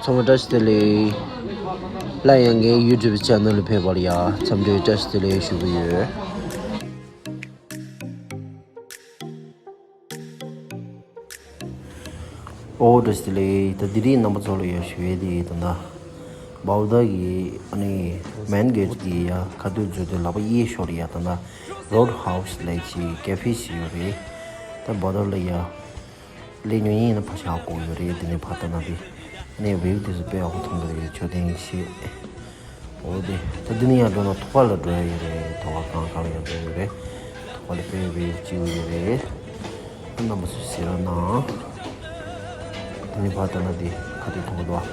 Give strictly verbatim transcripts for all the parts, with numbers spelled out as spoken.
ཚང་མ་བཀྲ་ཤིས་བདེ་ལེགས། སླར་ཡང་ངའི་YouTube channel ལ་ཕེབས་པར་ཡ་འཚམས་འདྲི་བཀྲ་ཤིས་བདེ་ལེགས་ཞུ་གི་ཡོད། ཨོ་བཀྲ་ཤིས་བདེ་ལེགས། ད་དེ་རིང་རྣམ་པ་ཚོ་ལ་ཡ་ཞུ་ཡས་དེ་ད་ལྟ་བའོ་ད་གི་ཨ་ནི་main gate གི་ཡ་ཁ་ཐུག་འཛུལ་དུས་ལག་པ་གཡས་ཕྱོགས་ལ་ཡ་ད་ལྟ་Road House ལབ་ཅིག་cafe ཞིག་ཡོད་རེད། ད་བའོ་ད་ལ་ཡ་སླེབས་མྱོང་ཡིན་ན་ཕར་བཞག་དགོས་ཡོད་རེད། དེ་ནས་ཕར་ལྟ་ན་དེ་ནས་view དེ་ཚོ་དཔེ་ཡག་པོ་མཐོང་གི་རེད། མཆོད་རྟེན་ཞིག་འོ་དེ་ད་འདི་ནས་ཡར་འགྲོ་ན་ཐོག་ཁ་ལ་འགྲོ་ཡ་ཡོད་རེད། ཐོག་ཁ་གང་གང་ཡར་འགྲོ་ཡོད་རེད། ཐོག་ཁ་ལ་དཔེ་view སྐྱིད་པོ་ཡོད་རེད། རྣམ་པ་ཚོས་གཟིགས་རོགས་གནང་། དེ་ནས་ཕར་ལྟ་ན་དེ་ཁ་ཐུག་མཐོང་གི་འདུག་ཨ།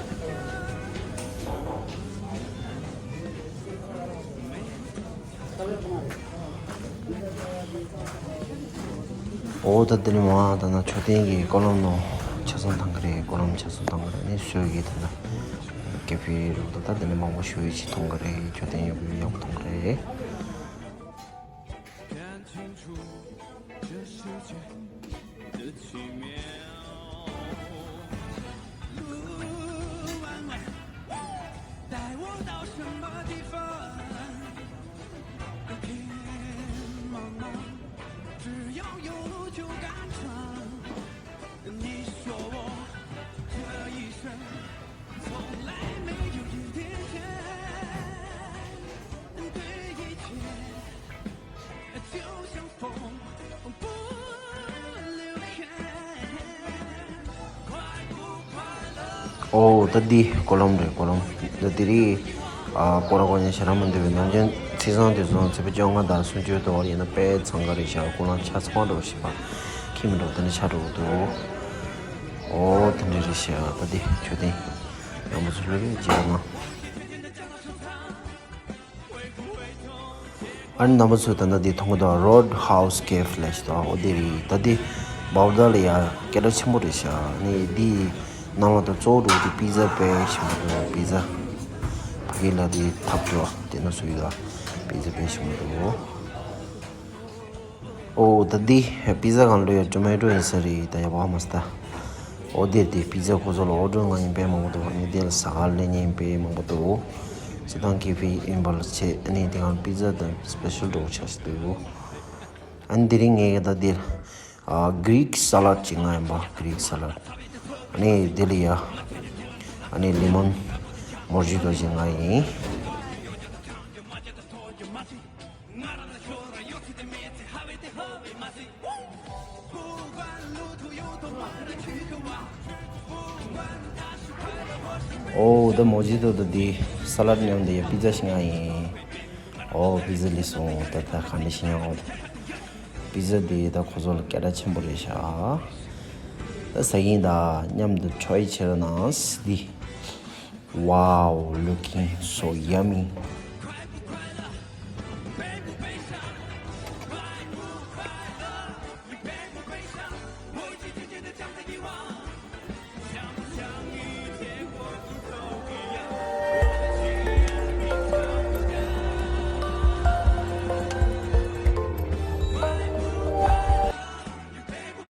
འོ་ད་དེ་ནས་མར་ལྟ་ན་མཆོད་རྟེན་གྱི་ཀོ་ལོམ་ནང་ཆ་ཚང་བཏང་གི་རེད། ཀོ་ལོམ་ཆ་ཚང་བཏང་གི་རེད། ནས་སོས་ཀྱི་ད་ལྟ་cafe རུ་ད་ད་དེ་ནས་མང་པོ་ཞུ་ཡི་ཅིག་མཐོང་གི་རེད། མཆོད་རྟེན་ཡག་པོ་ཡག་པོ་མཐོང་གི་རེད། ཨོ་ད་འདི་ཀོ་ལོམ་རེད། ཀོ་ལོམ་ད་དེ་རིང་ཨ་སྐོར་ར་སྐོར་ཉན་ཞེ་དྲག་མི་འདུག་པས། ནམ་རྒྱུན་ཚེས་བཟང་དེ་ཚོ་ཚེས་པ་བཅོ་ལྔ་དང་སུམ་ཅུ་དེ་བར་ཡིན་ན་དཔེ་འཚང་ཁ་རེད་ཤག་ཀོ་ལོམ་ཆ་ཚང་འགྲོ་ཞེས་པ་ཁྱིམ་འགྲོ་དེ་ནས་ཆ་འགྲོ་གི་འདུག་ཨོ་དེ་འདྲ་རེད་ཤག་ད་འདི་མཆོད་རྟེན་ཡག་པོ་ཚོ་ལྷོད་ལྷོད་བྱས་ན། ཨ་ནི་རྣམ་པ་ཚོས་ད་ལྟ་འདི་མཐོང་གི་འདུག Road House Cafe ལབ་ཞིག་འདུག་ཨོ་དེ་རེད། ད་འདི་བའོ་ད་ལ་ཡ་སྐད་གྲགས་ཆེན་པོ་རེད་ཤག་ཨ་ནི་འདི་ནང་ལ་ད་གཙོ་བོ་འགྲོ་གི་འདི་པི་ཛ་དཔེ་ཞིམ་པོ་འདུག་པི་ཛ་ཕ་གི་ལ་འདི་ཐབ་འདུག་དེ་ནང་བཟོ་ཡི་འདུག་པི་ཛ་དཔེ་ཞིམ་པོ་འདུག་ཨོ་ད་འདི་པི་ཛ་སྒང་ལ་ཡ་ཊོ་མེ་ཊོ་ཡིན་ས་རེད། ད་ཡ་བ་མ་སྟ། ཨོ་དེ་དེ་པི་ཛ་ཁོ་ཚོ་ལ་ཨོ་ཌར་ང་ཡིན་པས་མང་པོ་འདུག་ཨ་ནི་དེ་ལ་ཟ་ཁང་ལེན་མཁན་ཡིན་པས་མང་པོ་འདུག་སྤྱིར་བཏང་ཁེ་ཧྥེ་ཡིན་པ་ལ་བྱས་ཨ་ནི་དེ་སྒང་པི་ཛ་དང་སྤེ་ཤལ་འདྲ་བོ་ཆགས་ཤིག་འདུག་ཨ་ནི་དེ་རིང་ངས་ད་འདིར་ཨ་Greek salad ཅིག་ང་ཡིན་པ། Greek salad ཨ་ནི་དེ་ལ་ཡ་ཨ་ནི་ལེ་མོན་མོ་ཇི་ཏོ་ཅིག་ང་ཡིན། ཨོ་ད་མོ་ཇི་ཏོ་དང་དེ་ས་ལད་མཉམ་དུ་ཡ་པི་ཛ་ཞིག་ང་ཡིན། ཨོ་པི་ཛ་ལེགས་སོང་། ད་ད་ག་འདྲ་ཞིག་ཡང་ཨོ་པི་ཛ་དེ་ད་ཁོ་ཚོ་ལ་སྐད་གྲགས་ཆེན་པོ་རེད་ཤག་ད་ཟ་གིན་ད་མཉམ་དུ་ཊྲའི་བྱེད་རོགས་གནང་། འདི། Wow, looking so yummy.